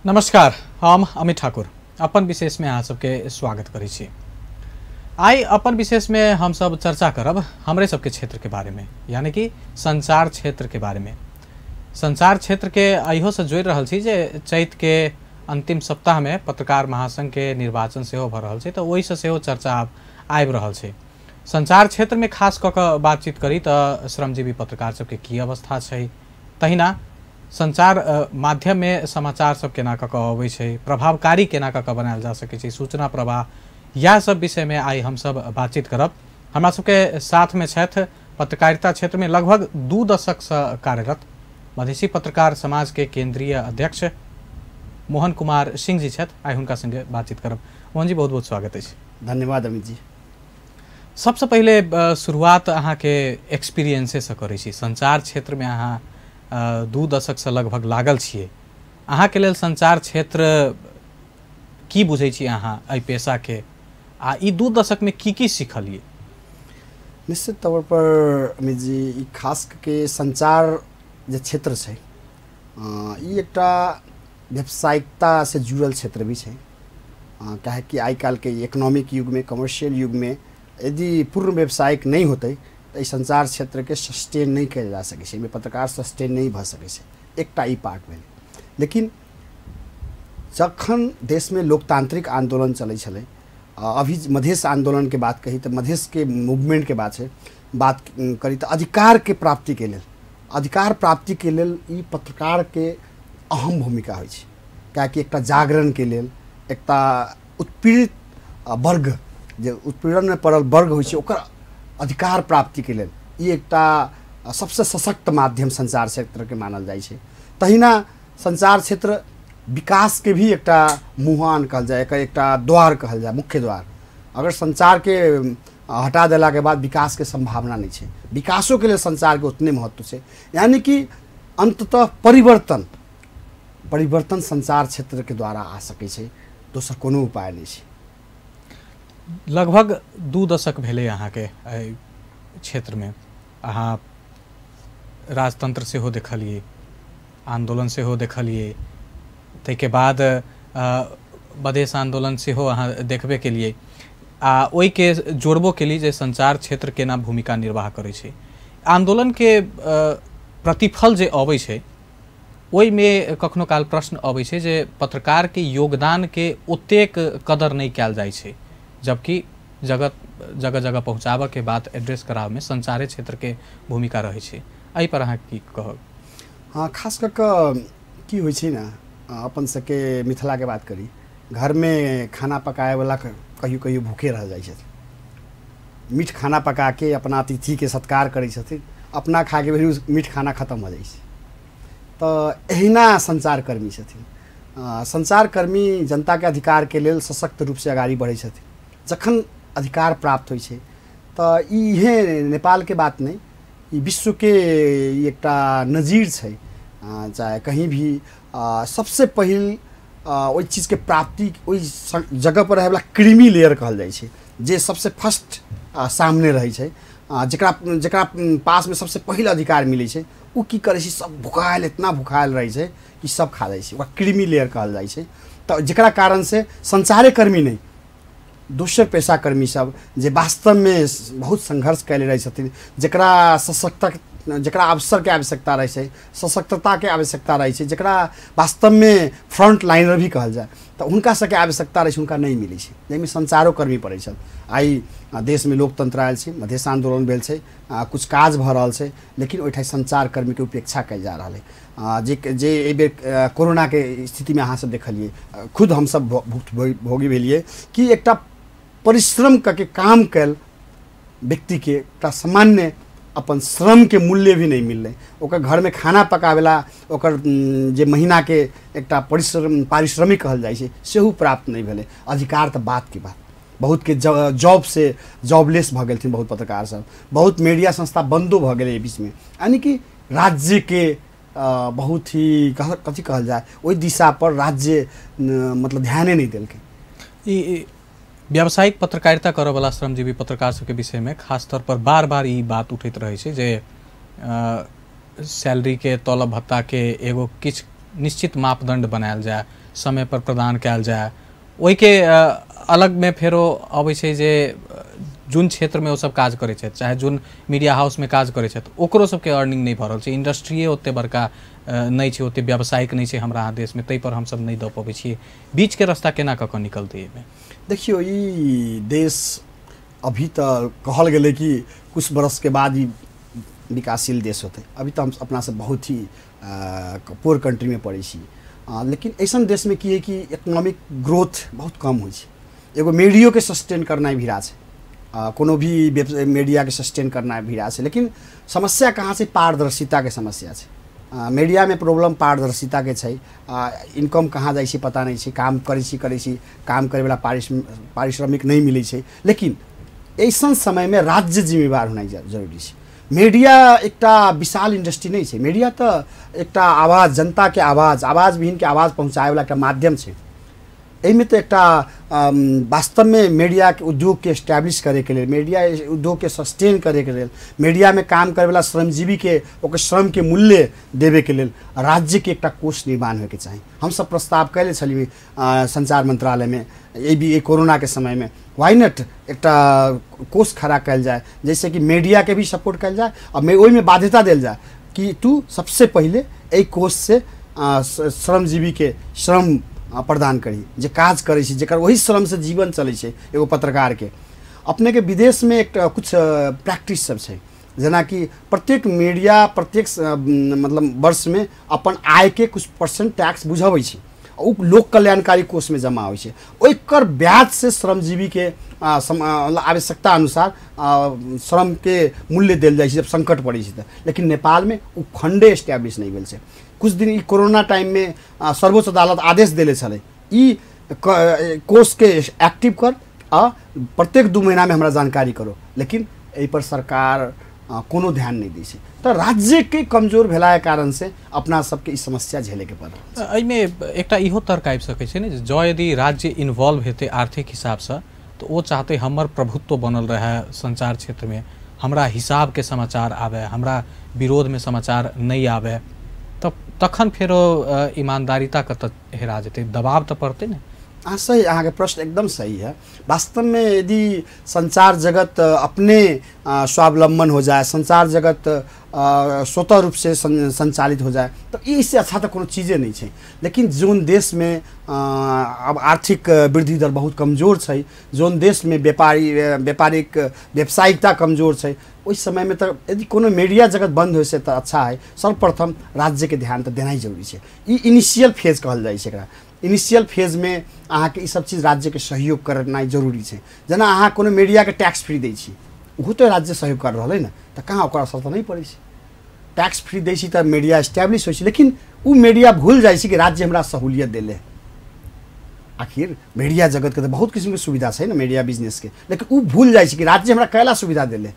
नमस्कार, हम अमित ठाकुर अपन विशेष में अहाँ सबके स्वागत करै छी। आइ अपन विशेष में हम सब चर्चा करब हमरे सबके क्षेत्र के बारे में, यानी कि संचार क्षेत्र के बारे में। संचार क्षेत्र के अहियो से जोड़ि रहल छी जे चैत के अंतिम सप्ताह में पत्रकार महासंघ के निर्वाचन सेहो भऽ रहल छै, तऽ ओहिसँ सेहो चर्चा आब आबि रहल छै। संचार क्षेत्र में खास कऽ कऽ बातचीत करी तऽ श्रमजीवी पत्रकार सबके की अवस्था छै, तहिना संचार माध्यम में समाचार सब केना कऽ कऽ अबै छै, प्रभावकारी केना कऽ कऽ बनायल जा सकै छै, सूचना प्रवाह, यह सब विषय में आइ हम सब बातचीत करब। हमरा सबके साथ में छथि पत्रकारिता क्षेत्र में लगभग 2 दशक से कार्यरत मधेसी पत्रकार समाज के केंद्रीय अध्यक्ष मोहन कुमार सिंह जी छथि। आइ हुनका संगे बातचीत करब। मोहन जी, बहुत बहुत स्वागत अछि। धन्यवाद अमित जी। सबसे पहिले शुरुआत अहाँके एक्सपीरियंसे से करै छी। संचार क्षेत्र में अहाँ 2 दशक से लगभग लागल छियै। अहाँके लेल संचार क्षेत्र की बुझै छी अहाँ एहि पेशाके, आ ई 2 दशक में की की सिखलियै? निश्चित तौर पर अमित जी, ई खास के संचार जे क्षेत्र छै, ई एकटा व्यावसायिकता से जुड़ल क्षेत्र भी छै। काहे कि आइ काल्हिके इकोनॉमिक युगमे, कमर्शियल युगमे यदि पूर्ण व्यावसायिक नहि होतै तऽ एहि संचार क्षेत्रके सस्टेन नहि कयल जा सकै छै, एहिमे पत्रकार सस्टेन नहि भऽ सकै छै। एकटा ई पार्ट भेलै। लेकिन जखन देशमे लोकतांत्रिक आंदोलन चलै छलै, अभी मधेश आंदोलनके बात कही तऽ मधेशके मूवमेंटके बात छै, बात करी तऽ अधिकारके प्राप्तिके लेल, अधिकार प्राप्तिके लेल ई पत्रकारके अहम भूमिका होइ छै। कियाकि एकटा जागरणके लेल, एकटा उत्पीड़ित वर्ग, जे उत्पीड़नमे पड़ल वर्ग होइ छै, ओकर अधिकार प्राप्तिके लेल ई एकटा सबसँ सशक्त माध्यम संचार क्षेत्रके मानल जाइ छै। तहिना संचार क्षेत्र विकासके भी एकटा मुहान कहल जाय, एकर एकटा द्वार कहल जाय, मुख्य द्वार। अगर संचारके हटा देलाके बाद विकासके सम्भावना नहि छै। विकासोके लेल संचारके उतने महत्व छै। यानी कि अंततः परिवर्तन परिवर्तन संचार क्षेत्रके द्वारा आ सकै छै, दोसर कोनो उपाय नहि छै। लगभग 2 दशक भेलै अहाँके एहि क्षेत्रमे। अहाँ राजतंत्र सेहो देखलियै, आन्दोलन सेहो देखलियै, ताहिके बाद मधेश आन्दोलन सेहो अहाँ देखबे केलियै, आ ओहिके जोड़बो केलियै जे संचार क्षेत्र केना भूमिका निर्वाह करै छै। आन्दोलनके प्रतिफल जे अबै छै ओहिमे कखनो काल प्रश्न अबै छै जे पत्रकारके योगदानके ओतेक कदर नहि कयल जाइ छै, जबकि जगह जगह जगह पहुँचाबऽके बात एड्रेस कराबऽमे संचारे क्षेत्रके भूमिका रहै छै। एहि पर अहाँ की कहब? हाँ, खास कऽ कऽ की होइ छै ने, अपन सबके मिथिलाके बात करी, घरमे खाना पकाएवला कहियो कहियो भूखे रह जाइ छथिन। मीठ खाना पकाके अपना अतिथिके सत्कार करै छथिन, अपना खाके भी मीठ खाना खत्म हो जाइ छै। तऽ एहिना संचारकर्मी छथिन। संचारकर्मी जनताके अधिकारके लेल सशक्त रूपसँ अगाडि बढ़ै छथिन। जखन अधिकार प्राप्त होइ छै तऽ इहे नेपालके बात नहि, ई विश्वके एकटा नजीर छै। चाहे कहीं भी सबसे पहिल ओहि चीजके प्राप्ति ओहि जगह पर रहैवला क्रीमी लेयर कहल जाइ छै, जे सबसे फर्स्ट सामने रहै छै, जकरा जकरा पासमे सबसे पहिल अधिकार मिलै छै, ओ की करै छै, सब भुखायल, इतना भुखायल रहै छै कि सब खा जाइ छै, ओकरा क्रीमी लेयर कहल जाइ छै। तऽ जकरा कारणसँ संचारे कर्मी नहि, दोसर पेशाकर्मी सब जे वास्तवमे बहुत संघर्ष कयले रहै छथिन, जकरा सशक्त, जकरा अवसरके आवश्यकता रहै छै, सशक्तताके आवश्यकता रहै छै, जकरा वास्तवमे फ्रंट लाइनर भी कहल जाय, तऽ हुनका सबके आवश्यकता रहै छै, हुनका नहि मिलै छै, जाहिमे संचारोकर्मी पड़ै छथि। आइ देशमे लोकतंत्र आयल छै, मधेश आन्दोलन भेल छै, कुछ काज भऽ रहल छै, लेकिन ओहिठाम संचारकर्मीके उपेक्षा कयल जा रहल है। जे जे एहिबेर कोरोनाके स्थितिमे अहाँ सब देखलियै, खुद हमसब भुक्तभोगी भेलियै कि एकटा परिश्रम करके काम कयल व्यक्तिके एकटा सामान्य अपन श्रमके मूल्य भी नहि मिललै। ओकर घरमे खाना पकावेला ओकर जे महीनाके एकटा परिश्रम पारिश्रमिक कहल जाइ छै सेहो प्राप्त नहि भेलै। अधिकार तऽ बात के बात, बहुतके जॉब से जॉबलेस भऽ गेलथिन बहुत पत्रकार सब, बहुत मीडिया संस्था बन्दो भऽ गेलै एहि बीचमे। यानी कि राज्यके बहुत ही कथी कहल जाय, ओहि दिशा पर राज्य मतलब ध्याने नहि देलकै। ई व्यावसायिक पत्रकारिता करऽवला श्रमजीवी पत्रकार सबके विषयमे खास तौर पर बार बार ई बात उठैत रहै छै जे सैलरी के तलब भत्ता के एगो किछु निश्चित मापदंड बनायल जाय, समय पर प्रदान कयल जाय। ओहिके अलगमे फेरो अबै छै जे जुन क्षेत्रमे ओसब काज करै छथि, चाहे जुन मीडिया हाउसमे काज करै छथि, ओकरो सबके अर्निंग नहि भऽ रहल छै। इंडस्ट्रिये ओते बड़का नहि छै, ओते व्यावसायिक नहि छै हमरा देशमे, ताहि पर हमसब नहि दऽ पबै छियै। बीचके रास्ता केना कऽ कऽ निकलतै एहिमे? देखियौ, ई देश अभी तऽ कहल गेलै कि कुछ बरसके बाद ई विकासशील देश होतै। अभी तऽ हम अपना सब बहुत ही पुअर कंट्रीमे पड़ै छी। लेकिन ऐसन देशमे की है कि इकोनॉमिक ग्रोथ बहुत कम होइ छै। एगो मीडियोके सस्टेन करनाइ भिड़ा छै, कोनो भी मीडियाके सस्टेन करनाइ भिड़ा छै। लेकिन समस्या कहाँ छै? पारदर्शिताके समस्या छै। मीडियामे प्रॉब्लम पारदर्शिताके छै। इनकम कहाँ जाइ छै पता नहि छै। काम करै छी, काम करैवला पारिश्रमिक नहि मिलै छै। लेकिन ऐसन समयमे राज्य जिम्मेवार होनाइ जरूरी छै। मीडिया एकटा विशाल इंडस्ट्री नहि छै। मीडिया तऽ एकटा आवाज, जनताके आवाज, आवाजविहीनके आवाज पहुँचाबैवला एकटा माध्यम छै। एहिमे तऽ एकटा वास्तवमे मीडियाके उद्योगके एस्टैब्लिश करैके लेल, मीडिया उद्योगके सस्टेन करैके लेल, मीडियामे काम करैवला श्रमजीवीके ओकर श्रमके मूल्य देबैके लेल राज्यके एकटा कोष निर्माण होइके चाही। हमसब प्रस्ताव कयले छलियै सञ्चार मन्त्रालयमे एहि कोरोनाके समयमे, why not एकटा कोष खड़ा कयल जाय, जैसे कि मीडियाके भी सपोर्ट कयल जाय आ ओहिमे बाध्यता देल जाय कि तू सबसे पहिले एहि कोषसँ श्रमजीवीके श्रम प्रदान करी, जे काज करै छै, जेकर वही श्रमसँ जीवन चलै छै एगो पत्रकारके। अपनेके विदेशमे एकटा कुछ प्रैक्टिस सब छै, जेनाकि प्रत्येक मीडिया प्रत्येक मतलब वर्षमे अपन आयके कुछ परसेंट टैक्स बुझाबै छै, ओ लोक कल्याणकारी कोषमे जमा होइ छै। ओकर ब्याजसँ श्रमजीवीके आवश्यकता अनुसार श्रमके मूल्य देल जाइ छै जब संकट पड़ै छै तऽ। लेकिन नेपालमे ओ फंडे एस्टैब्लिश नहि भेल छै। कुछ दिन ई कोरोना टाइममे सर्वोच्च अदालत आदेश देले छलै ई कोषके एक्टिव कर आ प्रत्येक 2 महीनामे हमरा जानकारी करो, लेकिन एहिपर सरकार कोनो ध्यान नहि दै छै। तऽ राज्यके कमजोर भेलाके कारणसँ अपना सबके ई समस्या झेलैके पड़ल। एहिमे एकटा इहो तर्क आबि सकै छै ने, जँ यदि राज्य इन्वॉल्व हेतै आर्थिक हिसाबसँ तऽ ओ चाहतै हमर प्रभुत्व बनल रहै संचार क्षेत्रमे, हमरा हिसाबके समाचार आबै, हमरा विरोधमे समाचार नहि आबै, तऽ तखन फेरो ईमानदारिता कतऽ हेरा जेतै, दबाव तऽ पड़तै ने। अहाँ सही, अहाँके प्रश्न एकदम सही है। वास्तवमे यदि संचार जगत अपने स्वावलंबन हो जाए, संचार जगत स्वतः रूप से संचालित हो जाए, तो इससे अच्छा तो कोनो चीज़े नहीं छै। लेकिन जोन देशमे अब आर्थिक वृद्धि दर बहुत कमजोर छै, जोन देशमे व्यापारिक व्यावसायिकता कमजोर छै, ओहि समयमे तऽ यदि कोनो मीडिया जगत बंद होइ से तऽ अच्छा है। सर्वप्रथम राज्यके ध्यान तऽ देनाइ जरूरी छै। ई इनिशियल फेज कहल जाइ छै एकरा। इनिशियल फेजमे अहाँके ई सब चीज राज्यके सहयोग करनाइ जरूरी छै। जेना अहाँ कोनो मीडियाके टैक्स फ्री दै छी, ओहो तऽ राज्य सहयोग कर रहल है ने, तऽ कहाँ ओकर असर तऽ नहि पड़ै छै। टैक्स फ्री दै छी तऽ मीडिया एस्टैब्लिश होइ छै, लेकिन ओ मीडिया भूल जाइ छै कि राज्य हमरा सहूलियत देले। आखिर मीडिया जगतके तऽ बहुत किसिमके सुविधा छै ने मीडिया बिजनेसके, लेकिन ओ भूल जाइ छै कि राज्य हमरा कैला सुविधा देले।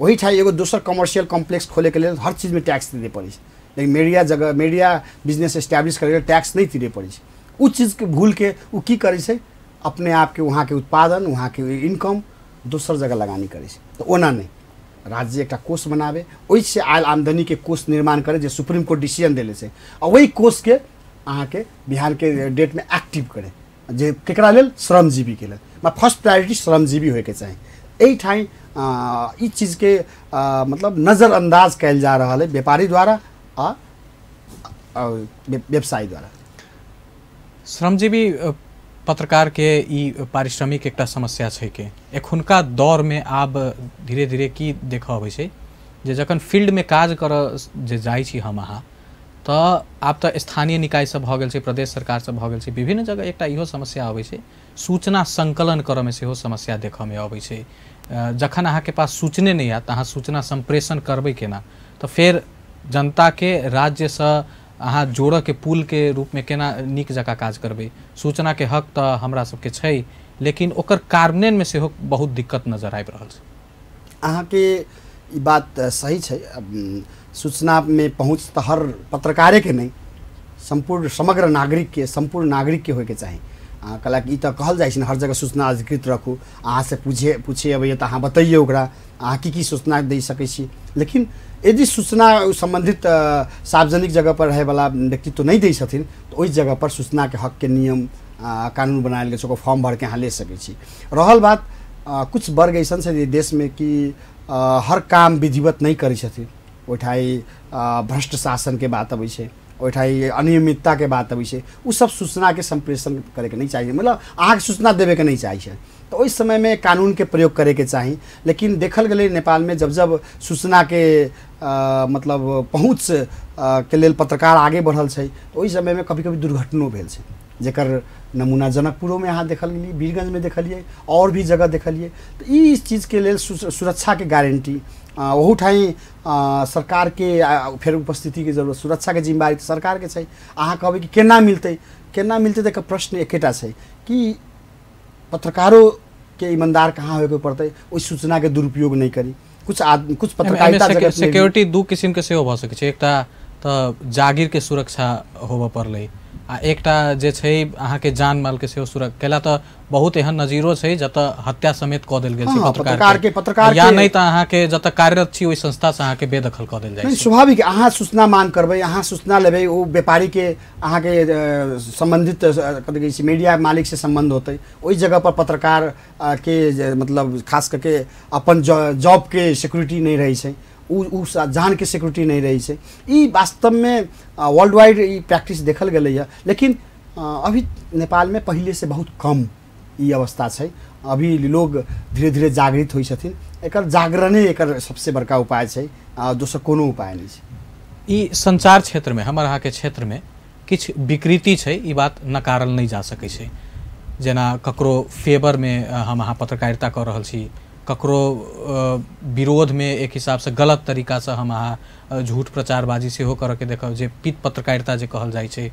ओही ठाम एगो दोसर कमर्शियल कॉम्प्लेक्स खोलैके लेल हर चीजमे टैक्स दिए पड़ै छै, लेकिन मीडिया जगह मीडिया बिजनेस एस्टैब्लिश करैके लेल टैक्स नहि दिए पड़ै छै। ओ चीजके भूलके ओ की करै छै, अपने आपके वहाँके उत्पादन, वहाँके इनकम दोसर जगह लगानी करै छै। तऽ ओना नहि, राज्य एकटा कोष बनाबै, ओहिसँ आयल आमदनीके कोष निर्माण करै जे सुप्रीम कोर्ट डिसीजन देले छै, आ ओहि कोषके अहाँके बिहारके डेटमे एक्टिव करै, जे केकरा लेल, श्रमजीवीके लेल। फर्स्ट प्रायोरिटी श्रमजीवी होइके चाही। एहिठाम ई चीजके मतलब नजरअंदाज कयल जा रहल है व्यापारी द्वारा आ व्यवसायी द्वारा। श्रमजीवी पत्रकार के ई पारिश्रमिक एकटा समस्या छै के एखुनका दौरमे आब धीरे धीरे की देखऽ अबै छै जे जखन फील्डमे काज करऽ जे जाइ छी हम अहाँ, तऽ आब तऽ स्थानीय निकाय सब भऽ गेल छै, प्रदेश सरकार सब भऽ गेल छै, विभिन्न जगह एकटा इहो समस्या अबै छै, सूचना संकलन करऽमे सेहो समस्या देखऽमे अबै छै। जखन अहाँके पास सूचने नहि आयत तऽ अहाँ सूचना सम्प्रेषण करबै केना, तऽ फेर जनताके राज्यसँ अहाँ जोड़ऽके पुलके रूपमे केना नीक जकाँ काज करबै। सूचनाके हक तऽ हमरा सबके छै, लेकिन ओकर कार्यान्वयनमे सेहो बहुत दिक्कत नजर आबि रहल छै। अहाँके ई बात सही छै। सूचनामे पहुँच तऽ हर पत्रकारेके नहि, सम्पूर्ण समग्र नागरिकके, सम्पूर्ण नागरिकके होइके चाही। कहलक ई तऽ कहल जाइ छै ने, हर जगह सूचना अधिकृत रखू, अहाँसँ पूछे अबैए तऽ अहाँ बतैयौ ओकरा अहाँ की की सूचना दे सकै छी। लेकिन यदि सूचना सम्बन्धित सार्वजनिक जगह पर रहैवला व्यक्तित्व नहि दै छथिन तऽ ओहि जगह पर सूचनाके हकके नियम कानून बनायल गेल छै, ओकर फॉर्म भरके अहाँ ले सकै छी। रहल बात कुछ वर्ग अइसन छै देशमे कि हर काम विधिवत नहि करै छथिन, ओहिठाम भ्रष्ट शासनके बात अबै छै, ओहिठाम अनियमितताके बात अबै छै, ओ सब सूचनाके सम्प्रेषण करैके नहि चाही, मतलब अहाँके सूचना देबैके नहि चाही छै। तऽ ओहि समयमे कानूनके प्रयोग करैके चाही। लेकिन देखल गेलै नेपालमे जब जब सूचनाके मतलब पहुँच के लेल पत्रकार आगे बढ़ल छै तऽ ओहि समयमे कभी कभी दुर्घटनो भेल छै, जेकर नमूना जनकपुरोमे अहाँ देखल गेलियै, वीरगंजमे देखलियै, आओर भी जगह देखलियै। तऽ ई चीजके लेल सुरक्षाके गारंटी ओहूठाम सरकारके फेर उपस्थितिके जरूरत, सुरक्षाके जिम्मेवारी तऽ सरकारके छै। अहाँ कहबै कि केना मिलतै, केना मिलतै तऽ एकर प्रश्न एकेटा छै कि पत्रकारोके ईमानदार कहाँ होइके पड़तै, ओहि सूचनाके दुरुपयोग नहि करी। कुछ आदमी कुछ पत्रकारिता जगत सिक्योरिटी दू किसिमके सेहो भऽ सकै छै, एकटा तऽ जागीरके सुरक्षा होबऽ पड़लै आ एकटा जे छै अहाँके जान मालके सेहो सुरक्षा कैला। तऽ बहुत एहन नजीरो छै जतऽ हत्या समेत कऽ देल गेल छै पत्रकार के, पत्रकार या नहि तऽ अहाँके जतऽ कार्यरत छी ओहि संस्था से अहाँके बेदखल कऽ देल जाइ छै। स्वाभाविक अहाँ सूचना मांग करबै, अहाँ सूचना लेबै, ओ व्यापारीके अहाँके सम्बन्धित कथी कहै छै मीडिया मालिक से सम्बन्ध होतै, ओहि जगह पर पत्रकार के मतलब खास करके अपन जॉबके सिक्योरिटी नहि रहै छै, उ जानके सिक्योरिटी नहि रहै छै। ई वास्तवमे वर्ल्ड वाइड ई प्रैक्टिस देखल गेलैए, लेकिन अभी नेपालमे पहिलेसँ बहुत कम ई अवस्था छै। अभी लोग धीरे धीरे जागृत होइ छथिन, एकर जागरणे एकर सबसे बड़का उपाय छै, दोसर कोनो उपाय नहि छै। ई संचार क्षेत्रमे हमर अहाँके क्षेत्रमे किछु विकृति छै, ई बात नकारल नहि जा सकै छै। जेना ककरो फेवरमे हम अहाँ पत्रकारिता कऽ रहल छी, ककरो विरोधमे एक हिसाबसँ गलत तरीकासँ हम अहाँ झूठ प्रचारबाजी सेहो करऽके देखब, जे पीत पत्रकारिता जे कहल जाइ छै,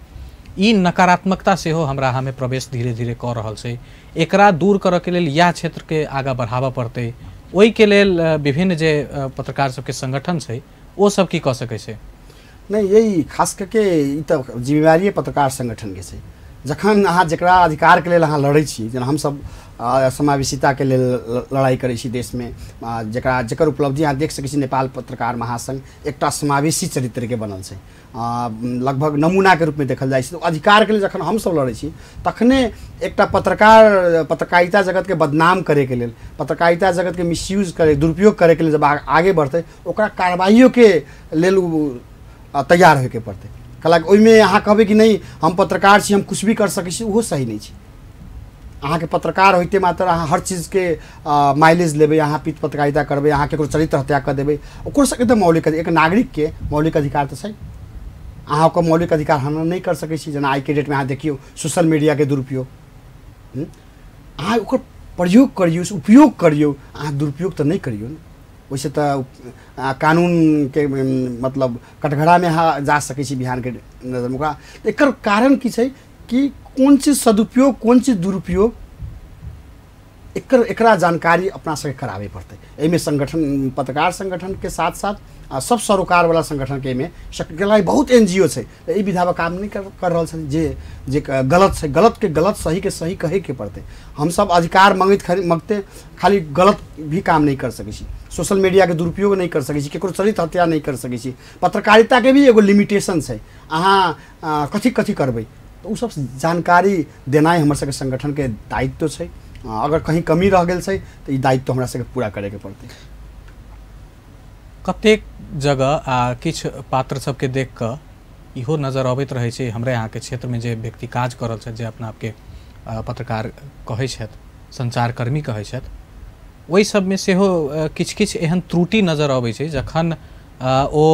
ई नकारात्मकता सेहो हमरा अहाँमे प्रवेश धीरे धीरे कऽ रहल छै। एकरा दूर करऽके लेल इएह क्षेत्रके आगाँ बढ़ाबऽ पड़तै। ओहिके लेल विभिन्न जे पत्रकार सबके संगठन छै ओ सब की कऽ सकै छै? नहि, यही खास करके ई तऽ जिम्मेवारी पत्रकार संगठनके छै। जखन अहाँ जकरा अधिकारके लेल अहाँ लड़ै छी, जेना हमसब समावेशिताके लेल लड़ाइ करै छी देशमे, जकरा जकर उपलब्धि अहाँ देख सकै छी, नेपाल पत्रकार महासंघ एकटा समावेशी चरित्रके बनल छै, लगभग नमूनाके रूपमे देखल जाइ छै। अधिकारके लेल जखन हमसब लड़ै छी तखने एकटा पत्रकार पत्रकारिता जगतके बदनाम करैके लेल, पत्रकारिता जगतके मिसयूज करे, दुरुपयोग करैके लेल जब आगे बढ़तै, ओकरा कार्रवाइयोके लेल ओ तैयार होइके पड़तै। कलाकि ओहिमे अहाँ कहबै कि नहि हम पत्रकार छी, हम कुछ भी कर सकै छी, ओहो सही नहि छै। अहाँके पत्रकार होइते मात्र अहाँ हर चीजके माइलेज लेबै, अहाँ पीत पत्रकारिता करबै, अहाँ केकरो चरित्र हत्या कऽ देबै, ओकर सबके तऽ मौलिक एक नागरिकके मौलिक अधिकार तऽ छै, अहाँ ओकर मौलिक अधिकार हनन नहि कर सकै छी। जेना आइके डेटमे अहाँ देखियौ सोशल मीडियाके दुरुपयोग, अहाँ ओकर प्रयोग करियौ, उपयोग करियौ, अहाँ दुरुपयोग तऽ नहि करियौ ने। ओहिसँ तऽ कानूनके मतलब कटघरामे अहाँ जा सकै छी बिहानके नजरमे। ओकरा एकर कारण की छै कि कोन चीज सदुपयोग कोन चीज दुरुपयोग, एकर एकरा जानकारी अपना सबके कराबे पड़तै। एहिमे संगठन पत्रकार संगठनके साथ साथ सब सरोकारवाला संगठनके एहिमे सक्रिय बहुत NGO छै, एहि विधामे काम नहि कर रहल छै। जे जे गलत छै गलतके गलत, सहीके सही कहैके पड़तै। हमसब अधिकार मङ्गते खाली गलत भी काम नहि कर सकै छी, सोशल मीडियाके दुरुपयोग नहि कर सकै छी, केकरो चरित्र हत्या नहि कर सकै छी। पत्रकारिताके भी एगो लिमिटेशन छै, अहाँ कथी कथी करबै, तऽ ओ सब जानकारी देनाइ हमर सबके संगठनके दायित्व छै। अगर कहीं कमी रह गेल छै तऽ ई दायित्व हमरा सबके पूरा करैके पड़तै। कतेक जगह आ किछु पात्र सबके देख कऽ इहो नजर अबैत रहै छै हमरा अहाँके क्षेत्रमे जे व्यक्ति काज कऽ रहल छथि, जे अपना आपके पत्रकार कहै छथि, संचारकर्मी कहै छथि, ओहि सबमे सेहो किछु किछु एहन त्रुटि नजर अबै छै जखन ओ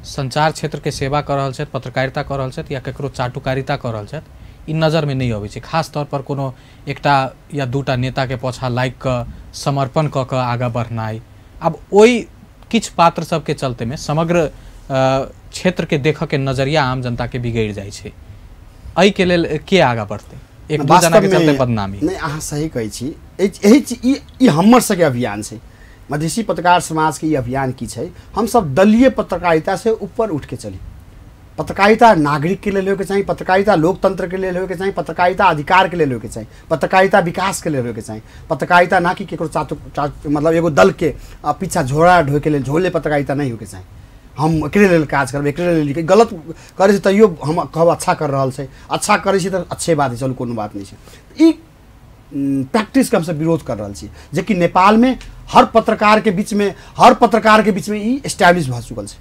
संचार क्षेत्रके सेवा कऽ रहल छथि, पत्रकारिता कऽ रहल छथि या ककरो चाटुकारिता कऽ रहल छथि, ई नजरमे नहि अबै छै। खास तौर पर कोनो एकटा या दूटा नेताके पाछाँ लागि कऽ समर्पण कऽ कऽ आगाँ बढ़नाइ, आब ओहि किछु पात्र सबके चलतेमे समग्र क्षेत्रके देखऽके नजरिया आम जनताके बिगड़ि जाइ छै। एहिके लेल के आगाँ बढ़तै? एक दू जनाके चलते बदनामी नहि। अहाँ सही कहै छी, एहि ई हमर सबके अभियान छै, मधेसी पत्रकार समाजके ई अभियान की छै, हमसब दलीय पत्रकारिता से ऊपर उठके चली। पत्रकारिता नागरिक के लेल होइके चाही, पत्रकारिता लोकतंत्र के लेल होइके चाही, पत्रकारिता अधिकार के लेल होइके चाही, पत्रकारिता विकास के लेल होइके चाही। पत्रकारिता ना कि केकरो चातु मतलब एगो दल के पीछा झोड़ा ढोके लेल झोले पत्रकारिता नहीं होइके चाही। हम एकरे लेल काज करब, एकरे लेल गलत करै छी तैयो हम कहब अच्छा कर रहल छै, अच्छा करै छी तऽ अच्छे बात है, चलू कोनो बात नहीं छै। ई प्रैक्टिसके हमसब विरोध कर रहल छी, जेकि नेपालमे हर पत्रकार के बीच में, हर पत्रकार के बीच में ई एस्टैब्लिश भऽ चुकल छै।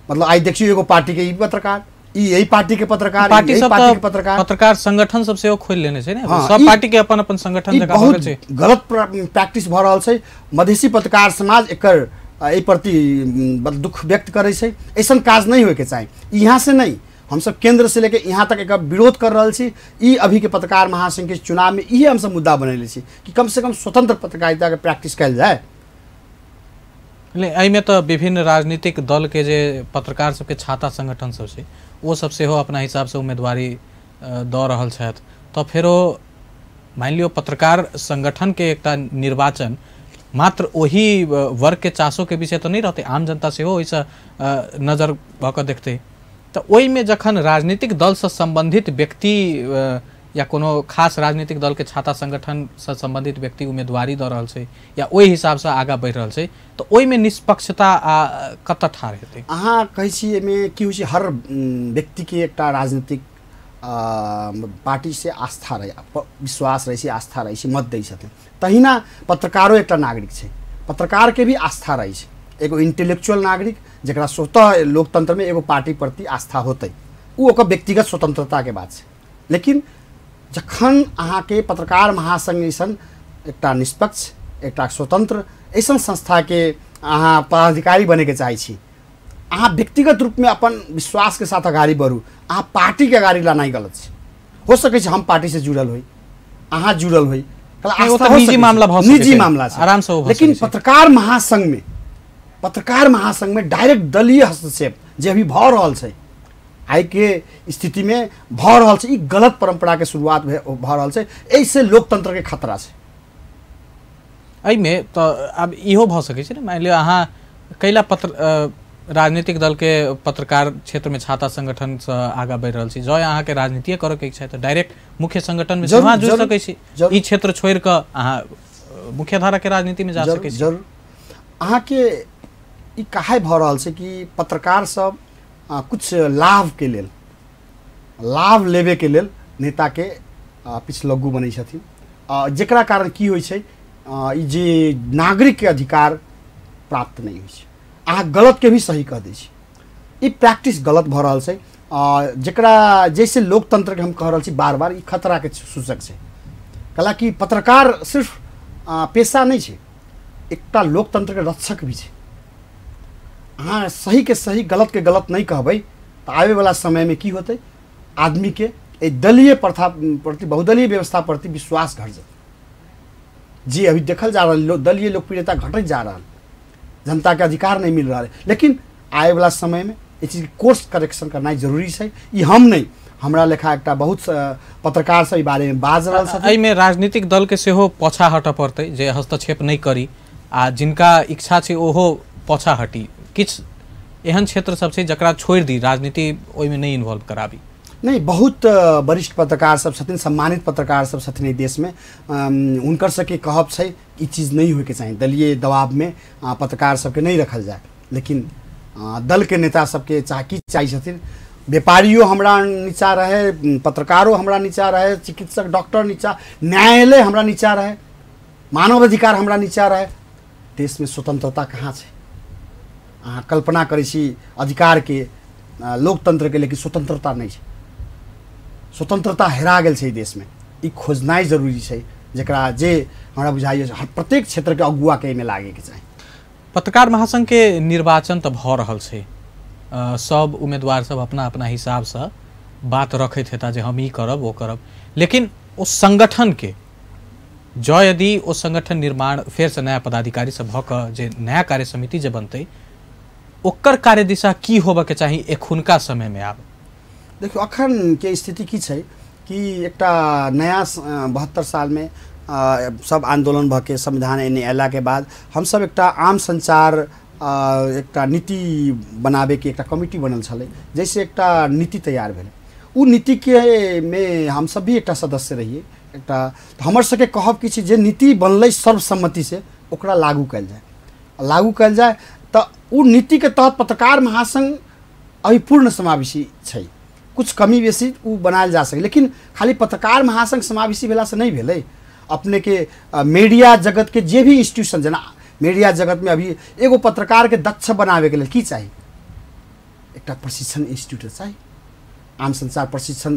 मतलब आइ देखियौ एगो पार्टी के ई पत्रकार, ई एहि पार्टी के पत्रकार, पार्टी सब पार्टी के पत्रकार, पत्रकार संगठन सब सेहो खोलि लेने छै ने। हाँ, सब पार्टी के अपन अपन संगठन जकाँ भऽ गेल छै। गलत प्रैक्टिस भऽ रहल छै। मधेसी पत्रकार समाज एकर एहि प्रति दुख व्यक्त करै छै। ऐसन काज नहीं होइके चाही। यहाँ से नहीं, हमसब केंद्र से लेके यहाँ तक एकर विरोध कर रहल छी। ई अभी के पत्रकार महासंघ के चुनाव में इहे हमसब मुद्दा बनेले छी कि कम से कम स्वतंत्र पत्रकारिता के प्रैक्टिस कयल जाय। एहिमे तऽ विभिन्न राजनीतिक दल के जे पत्रकार सबके छाता संगठन सब छै, ओ सब सेहो अपना हिसाबसँ उम्मीदवारी दऽ रहल छथि। तऽ फेरो मानि लियौ पत्रकार संगठन के एकटा निर्वाचन मात्र ओही वर्ग के चासो के विषय तऽ नहि रहतै, आम जनता सेहो ओहिसँ नजर भऽ कऽ देखतै। तऽ ओहिमे जखन राजनीतिक दलसँ सम्बन्धित व्यक्ति या कोनो खास राजनीतिक दल के छाता संगठनसँ सम्बन्धित व्यक्ति उम्मीदवारी दऽ रहल छै या ओहि हिसाबसँ आगाँ बढ़ि रहल छै, तऽ ओहिमे निष्पक्षता आ कतऽ ठाढ़ हेतै? अहाँ कहै छी एहिमे की होइ छै, हर व्यक्तिके एकटा राजनीतिक पार्टी से आस्था रहै, विश्वास रहै छै, आस्था रहै छै, मत दै छथिन। तहिना पत्रकारो एकटा नागरिक छै, पत्रकारके भी आस्था रहै छै। एगो इंटेलेक्चुअल नागरिक जकरा स्वतः लोकतंत्रमे एगो पार्टी प्रति आस्था होतै, ओ ओकर व्यक्तिगत स्वतंत्रताके बात छै। लेकिन जखन अहाँके पत्रकार महासंघ अइसन एकटा निष्पक्ष, एकटा स्वतंत्र अइसन संस्थाके अहाँ पदाधिकारी बनैके चाहै छी, अहाँ व्यक्तिगत रूपमे अपन विश्वासके साथ अगाडि बढ़ू, अहाँ पार्टीके अगाडि लानाइ गलत छै। हो सकै छै हम पार्टीसँ जुड़ल होइ, अहाँ जुड़ल होइ, निजी मामला भऽ सकै छै, निजी मामला छै, आराम से लेकिन पत्रकार महासंघमे, पत्रकार महासंघमे डायरेक्ट दलीय हस्तक्षेप जे अभी भऽ रहल छै, आइके स्थितिमे भऽ रहल छै, ई गलत परंपराके शुरुआत भऽ रहल छै। एहिसँ लोकतंत्रके खतरा छै। एहिमे तऽ आब इहो भऽ सकै छै ने, मानि लिअ अहाँ कैला पत्र राजनीतिक दलके पत्रकार क्षेत्रमे छाता संगठनसँ आगाँ बढ़ि रहल छी, जँ अहाँके राजनीतिए करऽके इच्छा तऽ डायरेक्ट मुख्य संगठनमे सेहो अहाँ जुड़ि सकै छी। ई क्षेत्र छोड़ि कऽ अहाँ मुख्यधाराके राजनीतिमे जा सकै छी। जरूर। अहाँके ई काहे भऽ रहल छै कि पत्रकार सब कुछ लाभ के लेल, लाभ लेबे के लेल नेताके पिछलग्गू बनै छथिन, जकरा कारण की होइ छै, ई जे नागरिकके अधिकार प्राप्त नहि होइ छै। अहाँ गलतके भी सही कह दै छी। ई प्रैक्टिस गलत भऽ रहल छै, जकरा जैसे लोकतंत्रके हम कह रहल छी बार बार, ई खतराके सूचक छै। हालाँकि पत्रकार सिर्फ पेशा नहि छै, एकटा लोकतंत्रके रक्षक भी छै। अहाँ सही के सही, गलत के गलत नहीं कहबै तऽ आबैवला समयमे की होतै, आदमीके एहि दलीय प्रथा प्रति, बहुदलीय व्यवस्था प्रति विश्वास घट जेतै। जे अभी देखल जा रहल दलीय लोकप्रियता घटैत जा रहल, जनताके अधिकार नहीं मिल रहल है। लेकिन आबैवला समयमे एहि चीजके कोर्स करेक्शन करनाइ जरूरी छै। ई हम नहि, हमरा लेखा एकटा बहुत पत्रकार सब एहि बारेमे बाजि रहल छथिन। एहिमे राजनीतिक दलके सेहो पाछा हटऽ पड़तै जे हस्तक्षेप नहि करी, आ जिनका इच्छा छै ओहो पाछा हटी। किछु एहन क्षेत्र सब छै जकरा छोड़ि दी, राजनीति ओहिमे नहि इन्वॉल्व कराबी। नहीं, बहुत वरिष्ठ पत्रकार सब छथिन, सम्मानित पत्रकार सब छथिन एहि देशमे, हुनकर सबके कहब छै ई चीज नहीं होइके चाही, दलीय दबावमे पत्रकार सबके नहीं रखल जाय। लेकिन दलके नेता सबके चाह की चाहै छथिन, व्यापारियो हमरा नीचा रहे, पत्रकारो हमरा नीचा रहे, चिकित्सक डॉक्टर नीचा, न्यायालय हमरा नीचा रहे, मानवाधिकार हमरा नीचा रहे। देशमे स्वतंत्रता कहाँ छै? अहाँ कल्पना करै छी अधिकारके, लोकतंत्रके, लेकिन स्वतंत्रता नहि छै। स्वतंत्रता हेरा गेल छै एहि देशमे। ई खोजनाइ जरूरी छै, जकरा जे हमरा बुझाइए हर प्रत्येक क्षेत्रके अगुआके एहिमे लागैके चाही। पत्रकार महासंघके निर्वाचन तऽ भऽ रहल छै, सब उम्मीदवार सब अपना अपना हिसाबसँ बात रखैत हेता जे हम ई करब ओ करब, लेकिन ओ संगठनके जँ यदि ओ संगठन निर्माण फेरसँ नया पदाधिकारी सब भऽ कऽ जे नया कार्य समिति जे बनतै, ओकर कार्यदिशा की होबऽके चाही एखुनका समयमे? आब देखियौ अखनके स्थिति की छै कि एकटा नया 72 सालमे सब आंदोलन भऽ के संविधान एने अयलाके बाद हमसब एकटा आम संचार एकटा नीति बनाबैके एकटा कमिटी बनल छलै, जैसे एकटा नीति तैयार भेलै। उ नीतिके में हमसब भी एकटा सदस्य रहिए। एकटा हमर सबके कहब कि छै जे नीति बनलै सर्वसम्मति से ओकरा लागू कयल जाय, लागू कयल जाय तऽ उ नीतिके तहत पत्रकार महासंघ अभी पूर्ण समावेशी छै, कुछ कमी बेसी उ बनायल जा सकै, लेकिन खाली पत्रकार महासंघ समावेशी भेलासँ नहि भेलै। अपने के मीडिया जगत के जे भी इंस्टीट्यूशन, जेना मीडिया जगत में अभी एगो पत्रकार के दक्ष बनावे के लेल की चाही, एकटा प्रशिक्षण इंस्टीट्यूट चाही, आम संचार प्रशिक्षण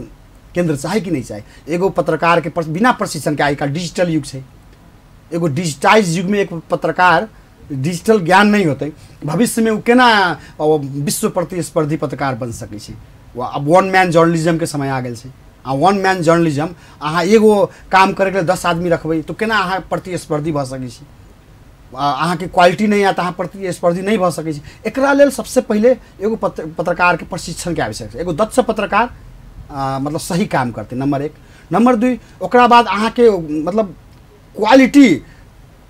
केंद्र चाही कि नहीं चाही। एगो पत्रकार के बिना प्रशिक्षण के, आइ काल्हि डिजिटल युग छै, एगो डिजिटाइज युग में एक पत्रकार डिजिटल ज्ञान नहीं होते, भविष्य में वो केना विश्व प्रतिस्पर्धी पत्रकार बन सकै छै। अब वन मैन जर्नलिज्म के समय आ गेल छै। आ वन मैन जर्नलिज्म अहाँ एगो काम करैके लेल 10 आदमी रखबै तो केना अहाँ प्रतिस्पर्धी भऽ सकै छी। अहाँके क्वालिटी नहि आयत, अहाँ प्रतिस्पर्धी नहि भऽ सकै छी। एकरा लेल सबसे पहिले एगो पत्रकार के प्रशिक्षण के आवश्यकता छै। एगो दक्ष पत्रकार मतलब सही काम करतै, नंबर 1। नंबर 2, ओकरा बाद अहाँके मतलब क्वालिटी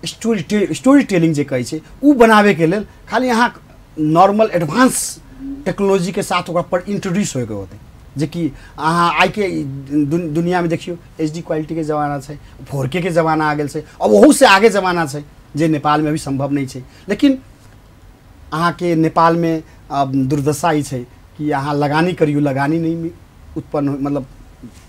स्टोरी टेलिंग जे कहै छै उ बनाबैके लेल खाली अहाँ नॉर्मल एडवांस टेक्नोलॉजी के साथ ओकरा पर इंट्रोड्यूस होइके होतै, जेकि अहाँ आइके दुनियामे देखियौ HD क्वालिटीके जमाना छै, 4K के जमाना आ गेल छै, अब ओहूसँ आगे जमाना छै जे नेपालमे अभी सम्भव नहि छै। लेकिन अहाँके नेपालमे अब दुर्दशा ई छै कि अहाँ लगानी करियौ, लगानी नहि उत्पन्न मतलब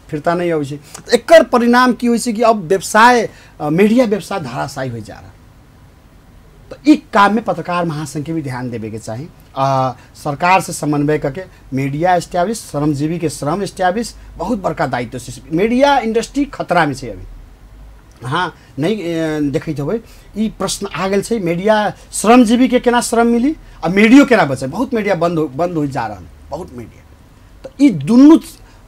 फिरता नहि अबै छै। एकर परिणाम की होइ छै कि अब व्यवसाय, मीडिया व्यवसाय धाराशायी होइ जा रहल। तऽ ई काममे पत्रकार महासंघके भी ध्यान देबेके चाही। सरकार से समन्वय करके मीडिया एस्टैब्लिश, श्रमजीवी के श्रम एस्टैब्लिश बहुत बड़का दायित्व छै। मीडिया इंडस्ट्री खतरामे छै अभी, हाँ नहीं देखैत होबै, ई प्रश्न आ गेल छै मीडिया श्रमजीवी के केना श्रम मिली आ मीडियो केना बचे। बहुत मीडिया बंद हो जा रहल, बहुत मीडिया। तऽ ई दुनू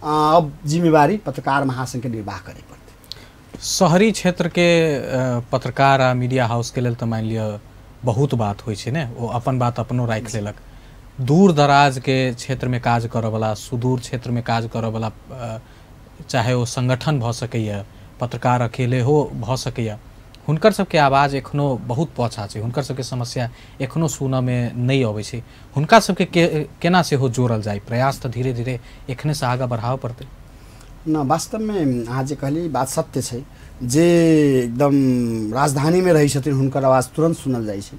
अब जिम्मेवारी पत्रकार महासंघ के निर्वाह करे पड़तै। शहरी क्षेत्र के पत्रकार आ मीडिया हाउस के लेल तऽ मानि लिअ बहुत बात होइ छै ने, ओ अपन बात अपनो राखि लेलक। दूर दराज के क्षेत्र में काज करऽवला, सुदूर क्षेत्र में काज करऽवला, चाहे ओ संगठन भऽ सकैए, पत्रकार अकेले हो भऽ सकैए, हुनकर सबके आवाज एखनो बहुत पाछा छै, हुनकर सबके समस्या एखनो सुनऽमे नहि अबै छै। हुनका सबके केना सेहो जोड़ल जाय, प्रयास तऽ धीरे धीरे एखनेसँ आगाँ बढ़ाबऽ पड़तै न। वास्तवमे अहाँ जे कहली बात सत्य छै, जे एकदम राजधानीमे रहै छथिन हुनकर आवाज तुरन्त सुनल जाइ छै,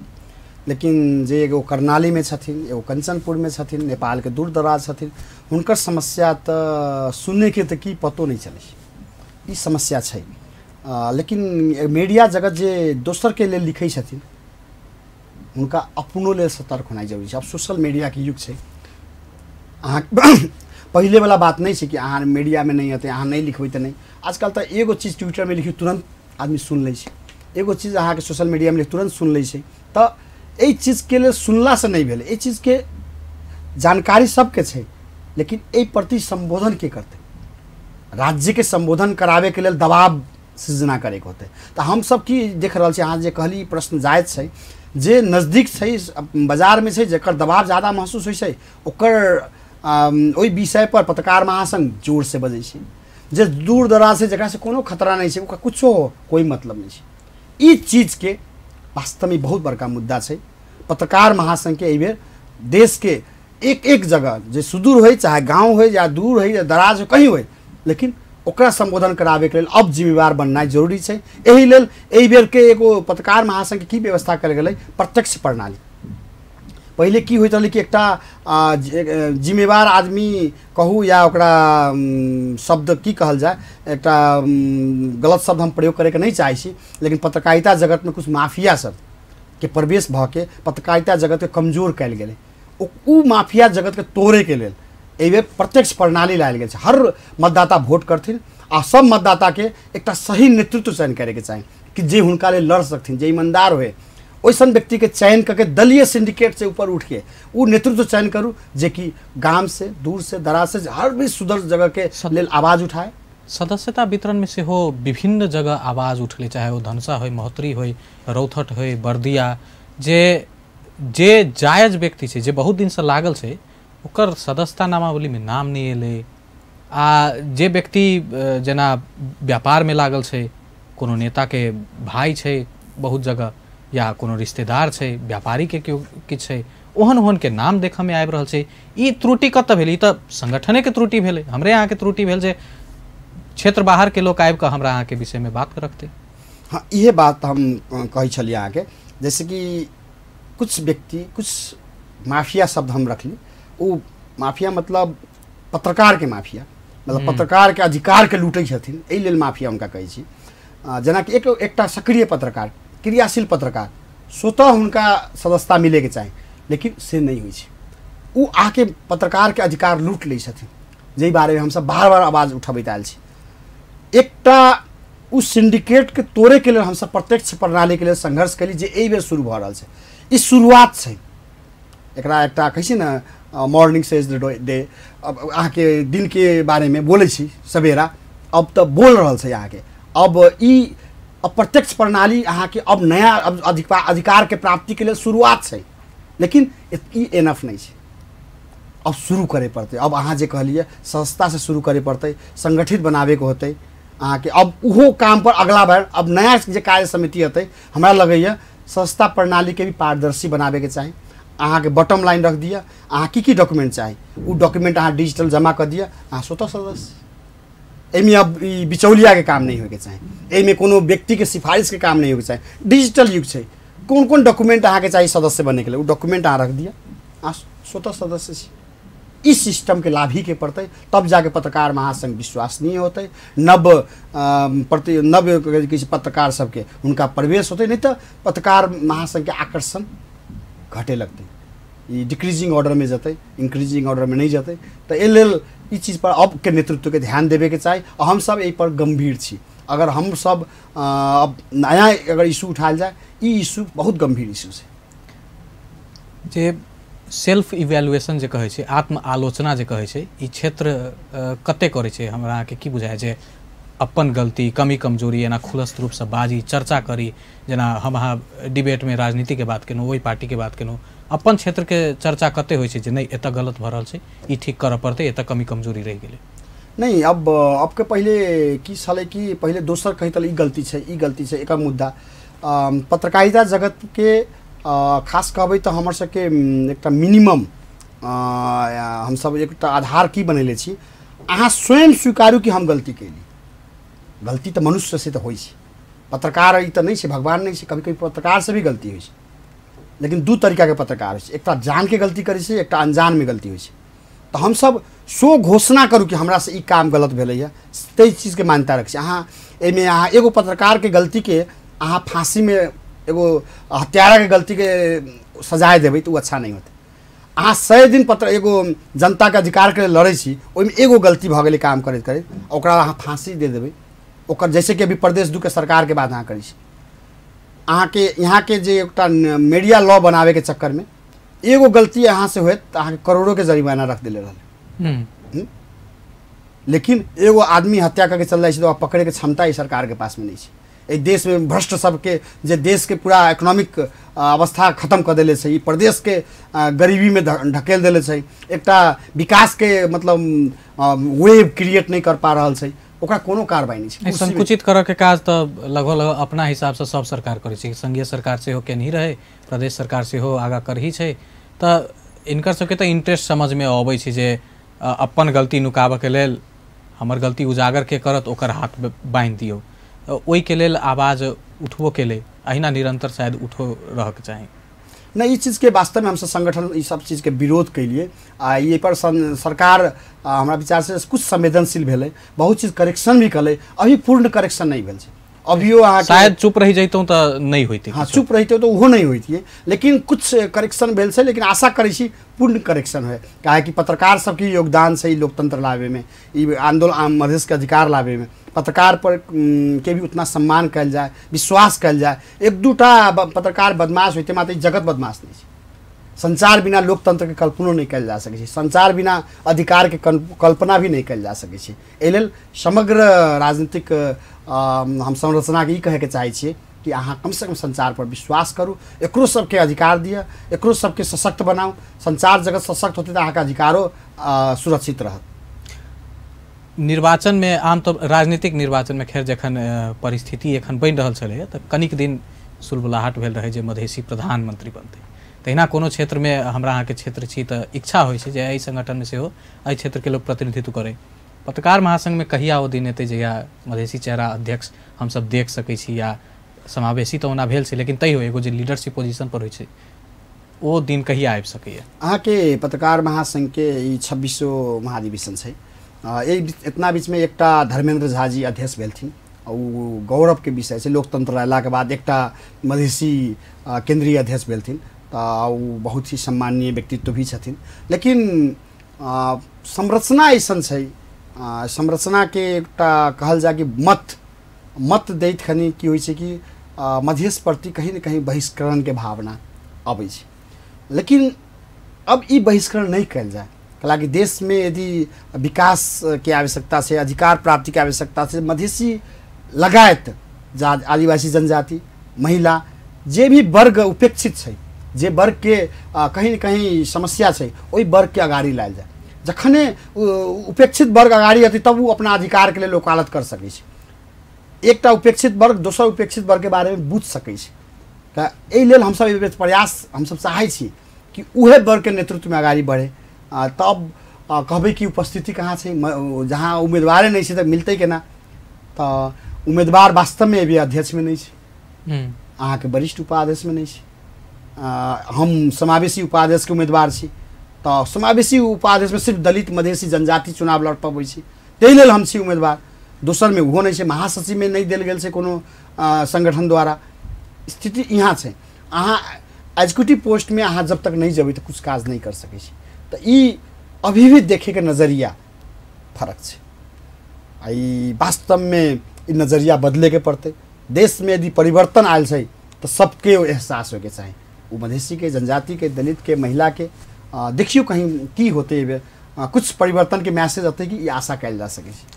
लेकिन जे एगो कर्णालीमे छथिन, एगो कंचनपुरमे छथिन, नेपालके दूर दराज छथिन, हुनकर समस्या तऽ सुनैके तऽ की पतो नहि चलै छै। ई समस्या छै। लेकिन मीडिया जगत जे दोसरके लेल लिखै छथिन हुनका अपनो लेल सतर्क होनाइ जरूरी छै। आब सोशल मीडियाके युग छै, अहाँ पहिलेवला बात नहि छै कि अहाँ मीडियामे नहि अतै, अहाँ नहि लिखबै तऽ नहि। आजकल तऽ एगो चीज ट्विटरमे लिखियौ तुरन्त आदमी सुनि लै छै, एगो चीज अहाँके सोशल मीडियामे लिख तुरन्त सुनि लै छै। तऽ एहि चीजके लेल सुनलासँ नहि भेलै, एहि चीजके जानकारी सबके छै, लेकिन एहि प्रति सम्बोधन के करतै, राज्यके सम्बोधन कराबैके लेल दबाव सृजना करैके होतै। तऽ हमसब की देख रहल छी, अहाँ जे कहली प्रश्न जायज छै, जे नजदीक छै बाजारमे छै, जकर दबाव ज्यादा महसूस होइ छै, ओकर ओहि विषय पर पत्रकार महासंघ जोर से बजै छै। जे दूर दराज छै, जकरासँ कोनो खतरा नहि छै, ओकरा कुछो कोइ मतलब नहि छै। ई चीजके वास्तवमे बहुत बड़का मुद्दा छै। पत्रकार महासंघके एहिबेर देशके एक एक जगह जे सुदूर होइ, चाहे गाँव होइ या दूर होइ या दराज होइ, कहीं होइ, लेकिन ओकरा सम्बोधन कराबैके लेल अब जिम्मेवार बननाइ जरूरी छै। एहि लेल एहि बेरके एगो पत्रकार महासंघके की व्यवस्था कयल गेलै, प्रत्यक्ष प्रणाली। पहिले की होइत रहलै कि एकटा जिम्मेवार आदमी कहू या ओकरा शब्द की कहल जाय, एकटा गलत शब्द हम प्रयोग करैके नहि चाहै छी, लेकिन पत्रकारिता जगतमे कुछ माफिया सब के प्रवेश भऽ के पत्रकारिता जगतके कमजोर कयल गेलै। ओ माफिया जगतके तोड़ैके लेल एहिबेर प्रत्यक्ष प्रणाली लायल गेल छै। हर मतदाता वोट करथिन आ सब मतदाताके एकटा सही नेतृत्व चयन करैके चाही कि जे हुनका लेल लड़ सकथिन, जे ईमानदार होय, ओइसन व्यक्तिके चयन करके दलीय सिंडिकेट से ऊपर उठ के ओ नेतृत्व चयन करू जे कि गाम से दूर से दराज से हर भी सुदूर जगह के लेल आवाज उठाए। सदस्यता वितरण में सेहो विभिन्न जगह आवाज उठले, चाहे वो धनसा होय, महोत्तरी होय, रौथट होय, बर्दिया, जे जे जायज व्यक्ति छै, जे बहुत दिनसँ लागल छै, ओकर सदस्यता नामावलीमे नाम नहि एलै। आ जे व्यक्ति जेना व्यापारमे लागल छै, कोनो नेताके भाई छै बहुत जगह, या कोनो रिश्तेदार छै, व्यापारीके केओ किछु छै, ओहन ओहन के नाम देखऽमे आबि रहल छै। ई त्रुटि कतऽ भेल? ई तऽ संगठनेके त्रुटि भेलै, हमरे अहाँके त्रुटि भेल जे क्षेत्र बाहरके लोक आबि कऽ हमरा अहाँके विषयमे बात रखतै। हाँ, इहे बात हम कहै छलियै अहाँके, जैसे कि कुछ व्यक्ति, कुछ माफिया शब्द हम रखली, ओ माफिया मतलब पत्रकारके माफिया, मतलब पत्रकारके अधिकारके लूटै छथिन, एहि लेल माफिया हुनका कहै छी। जेनाकि एकटा सक्रिय पत्रकार, क्रियाशील पत्रकार, स्वतः हुनका सदस्यता मिलैके चाही, लेकिन से नहि होइ छै। ओ आके पत्रकारके अधिकार लूट लै छथिन, जाहि बारेमे हमसब बार बार आवाज उठबैत आयल छी। एकटा ओ सिंडिकेटके तोड़ैके लेल हमसब प्रत्यक्ष प्रणालीके लेल संघर्ष कयली, जे एहि बेर शुरू भऽ रहल छै। ई शुरुआत छै, एकरा एकटा कहै छै ने मॉर्निंग सेज the day, अब अहाँके दिनके बारेमे बोलै छी सवेरा, अब तऽ बोल रहल छै अहाँके। अब ई अप्रत्यक्ष प्रणाली अहाँके अब नया अब अधिकारके प्राप्तिके लेल शुरुआत छै, लेकिन ई एनफ नहि छै। अब शुरू करे पड़तै। अब अहाँ जे कहलियै सस्तासँ शुरू करे पड़तै, संगठित बनाबैके होतै अहाँके। अब ओहो काम पर अगला बार अब नया जे कार्य समिति हेतै, हमरा लगैए सस्ता प्रणालीके भी पारदर्शी बनाबैके चाही। अहाँके बॉटम लाइन रख दिअ, अहाँ की की डॉक्यूमेंट चाही, ओ डॉक्यूमेंट अहाँ डिजिटल जमा कऽ दिअ, अहाँ स्वतः सदस्य। एहिमे अब ई बिचौलियाके काम नहि होइके चाही, एहिमे कोनो व्यक्तिके सिफारिशके काम नहि होइके चाही। डिजिटल युग छै, कोन कोन डॉक्यूमेंट अहाँके चाही सदस्य बनैके लेल, ओ डॉक्यूमेंट अहाँ रख दिअ, अहाँ स्वतः सदस्य छी। ई सिस्टमके लाभीके पड़तै, तब जाके पत्रकार महासंघ विश्वसनीय होतै, नव प्रति नव किछु पत्रकार सबके हुनका प्रवेश होतै, नहि तऽ पत्रकार महासंघके आकर्षण घटे लगतै, ई डिक्रीजिंग ऑर्डरमे जेतै, इंक्रीजिंग ऑर्डरमे नहि जेतै। तऽ एहि लेल ई चीज पर अबके नेतृत्वके ध्यान देबेके चाही। हमसब एहि पर गंभीर छी। अगर हमसब अब नया अगर इशू उठायल जाय, ई इशू बहुत गंभीर इशू छै। जे सेल्फ इवेल्युएशन जे कहै छै, आत्म आलोचना जे कहै छै, ई क्षेत्र कते करै छै? हमरा अहाँके की बुझाइ जे अपन गलती, कमी कमजोरी एना खुलस्त रूपसँ बाजी, चर्चा करी, जेना हम अहाँ डिबेटमे राजनीतिके बात केलहुँ, ओहि पार्टीके बात केलहुँ, अपन क्षेत्रके चर्चा कते होइ छै जे नहि एतऽ गलत भऽ रहल छै, ई ठीक करऽ पड़तै, एतऽ कमी कमजोरी रहि गेलै? नहि, अब अबके पहिले की छलै कि पहिले दोसर कहितल ई गलती छै, ई गलती छै, एकर मुद्दा पत्रकारिता जगतके खास कहबै तऽ हमर सबके एकटा मिनिमम हमसब एकटा आधार की बनेले छी, अहाँ स्वयं स्वीकारू कि हम गलती केली। गलती तऽ मनुष्य से तऽ होइ छै, पत्रकार ई तऽ नहि छै, भगवान नहि छै, कभी कभी पत्रकार से भी गलती होइ छै। लेकिन दू तरीकाके पत्रकार होइ छै, एकटा जानके गलती करै छै, एकटा अनजानमे गलती होइ छै। तऽ हमसब सो घोषणा करू कि हमरा से ई काम गलत भेलैए, ताहि चीजके मान्यता रखै छी। अहाँ एहिमे अहाँ एगो पत्रकारके गलतीके अहाँ फाँसीमे एगो हत्याराके गलतीके सजाय देबै तऽ ओ अच्छा नहि होतै। अहाँ 100 दिन पत्र एगो जनताके अधिकारके लेल लड़ै छी, ओहिमे एगो गलती भऽ गेलै काम करैत करैत, ओकरा अहाँ फाँसी दे देबै ओकर, जैसे कि अभी प्रदेश 2 के सरकारके बात अहाँ करै छी। अहाँके यहाँके जे एकटा मीडिया लॉ बनाबैके चक्करमे एगो गलती अहाँ से होयत तऽ अहाँके करोड़ोके जरिमाना रख देले रहलै। लेकिन एगो आदमी हत्या करके चल जाइ छै तऽ ओकरा पकड़ैके क्षमता ई सरकारके पासमे नहि छै। एहि देशमे भ्रष्ट सबके जे देशके पूरा इकोनॉमिक अवस्था खत्म कऽ देले छै, ई प्रदेशके गरीबीमे ढकेल देले छै, एकटा विकासके मतलब वेव क्रिएट नहि कर पा रहल छै, ओकरा कोनो कार्रवाई नहि छै। संकुचित करऽके काज तऽ लगभग लगभग अपना हिसाबसँ सब सरकार करै छै, संघीय सरकार सेहो केनही रहै, प्रदेश सरकार सेहो आगाँ करही छै। तऽ इनकर सबके तऽ इंट्रेस्ट समझमे अबै छै जे अपन गलती नुकाबऽके लेल हमर गलती उजागर के करत ओकर हाथ बान्हि दियौ, ओहिके लेल आवाज उठबो केलै, अहिना निरंतर शायद उठो रहके चाही। नहि, ई चीजके वास्तवमे हमसब संगठन ई सब चीजके विरोध केलिए आ एहि पर सरकार हमरा विचारसँ कुछ संवेदनशील भेलै, बहुत चीज करेक्शन भी कलै, अभी पूर्ण करेक्शन नहि भेल छै। अभियो अहाँ शायद चुप रहि जैतहुँ तऽ नहि होइतै। हाँ, चुप रहितहुँ तऽ ओहो नहि होइतियै, लेकिन कुछ करेक्शन भेल छै, लेकिन आशा करै छी पूर्ण करेक्शन होइ, काहेकि पत्रकार सबके योगदान छै ई लोकतंत्र लाबैमे, ई आंदोलन मधेशके अधिकार लाबैमे। पत्रकार पर के भी उतना सम्मान कयल जाय, विश्वास कयल जाय। एक दूटा पत्रकार बदमाश होइते मात्र ई जगत बदमाश नहि छै। संचार बिना लोकतंत्रके कल्पनो नहि कयल जा सकै छै, संचार बिना अधिकारके कल्पना भी नहि कयल जा सकै छै। एहि लेल समग्र राजनीतिक हम संरचनाके ई कहैके चाहै छियै कि अहाँ कमसँ कम संचार पर विश्वास करू, एकरो सबके अधिकार दिअ, एकरो सबके सशक्त बनाउ। संचार जगत सशक्त होतै तऽ अहाँके अधिकारो सुरक्षित रहत। निर्वाचनमे आमतौर राजनीतिक निर्वाचनमे खैर जखन परिस्थिति एखन बनि रहल छलै तऽ कनिक दिन सुलबुलाहट भेल रहै जे मधेशी प्रधानमंत्री बनतै, तहिना कोनो क्षेत्रमे हमरा अहाँके क्षेत्र छी तऽ इच्छा होइ छै जे एहि संगठनमे सेहो एहि क्षेत्रके लोक प्रतिनिधित्व करै। पत्रकार महासंघमे कहिया ओ दिन एतै जहिया मधेशी चेहरा अध्यक्ष हमसब देख सकै छी, या समावेशी तऽ ओना भेल छै लेकिन तैयो एगो जे लीडरशिप पोजिशन पर होइ छै ओ दिन कहिया आबि सकैए? अहाँके पत्रकार महासंघके ई 26 महाधिवेशन छै। एहि इतना बीचमे एकटा धर्मेंद्र झा जी अध्यक्ष भेलथिन, ओ गौरवके विषय छै। लोकतंत्र अयलाके बाद एकटा मधेशी केंद्रीय अध्यक्ष भेलथिन, तऽ ओ बहुत ही सम्माननीय व्यक्तित्व भी छथिन। लेकिन संरचना अइसन छै, संरचनाके एकटा कहल जाय कि मत मत दैत खनी की होइ छै कि मधेश प्रति कहीं ने कहीं बहिष्करणके भावना अबै छै। लेकिन अब ई बहिष्करण नहि कयल जाय, हालाँकि देशमे यदि विकासके आवश्यकता छै, अधिकार प्राप्तिके आवश्यकता छै, मधेशी लगायत आदिवासी जनजाति, महिला, जे भी वर्ग उपेक्षित छै, जे वर्गके कहीं न कहीं समस्या छै, ओहि वर्गके अगाड़ी लायल जाय। जखने उपेक्षित वर्ग अगाड़ी अतै तब ओ अपना अधिकारके लेल वकालत कर सकै छै। एकटा उपेक्षित वर्ग दोसर उपेक्षित वर्गके बारेमे बुझि सकै छै। तऽ एहि लेल हमसब एहि बेर प्रयास हमसब चाहै छी कि उहे वर्गके नेतृत्वमे अगाड़ी बढ़े। तब कहबै कि उपस्थिति कहाँ छै, जहाँ उम्मीदवारे नहि छै तऽ मिलतै केना? तऽ उम्मीदवार वास्तवमे अभी अध्यक्षमे नहि छै, अहाँके वरिष्ठ उपाध्यक्षमे नहि छै, हम समावेशी उपाध्यक्षके उम्मीदवार छी, तऽ समावेशी उपाध्यक्षमे सिर्फ दलित मधेशी जनजाति चुनाव लड़ पबै छी, ताहि लेल हम छी उम्मीदवार। दोसरमे ओहो नहि छै, महासचिवमे नहि देल गेल छै कोनो संगठन द्वारा। स्थिति यहाँ छै, अहाँ एग्जीक्यूटिव पोस्टमे अहाँ जब तक नहि जेबै तऽ कुछ काज नहि कर सकै छी। तऽ ई अभी भी देखैके नजरिया फरक छै। आ ई वास्तवमे ई नजरिया बदलैके पड़तै। देशमे यदि परिवर्तन आयल छै तऽ सबके ओ एहसास होइके चाही, ओ मधेशीके, जनजातिके, दलितके, महिलाके। देखियौ कहीं की होतै एहि बेर, कुछ परिवर्तनके मैसेज अतै कि ई आशा कयल जा सकै छै।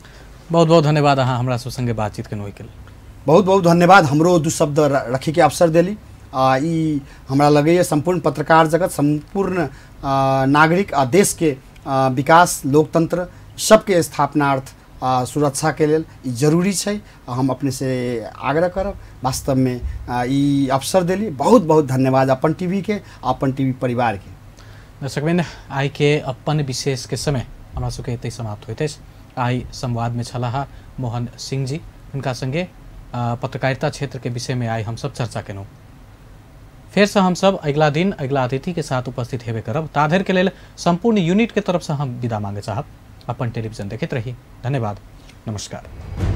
बहुत बहुत धन्यवाद अहाँ हमरा सब संगे बातचीत केलहुँ ओहिके लेल। बहुत बहुत धन्यवाद, हमरो दू शब्द रखैके अवसर देली। ई हमरा लगैए सम्पूर्ण पत्रकार जगत, सम्पूर्ण नागरिक आ देशके विकास, लोकतंत्र सबके स्थापनार्थ सुरक्षाके लेल ई जरूरी छै। हम अपने से आग्रह करब, वास्तवमे ई अवसर देली। बहुत बहुत धन्यवाद अपन टीवीके, अपन टीवी परिवारके। दर्शकवृंद, आइ के अपन विशेष के समय हमरा सबके एतै समाप्त होइत अछि। आइ संवादमे छलाह मोहन सिंह जी, हुनका संगे पत्रकारिता क्षेत्रके विषयमे आइ हमसब चर्चा केलहुँ। फेरसँ हमसब अगिला दिन अगिला अतिथिके साथ उपस्थित हेबे करब। ताधरि के लेल सम्पूर्ण यूनिटके तरफसँ हम विदा मांगे चाहब। अपन टेलीविजन देखैत रही। धन्यवाद, नमस्कार।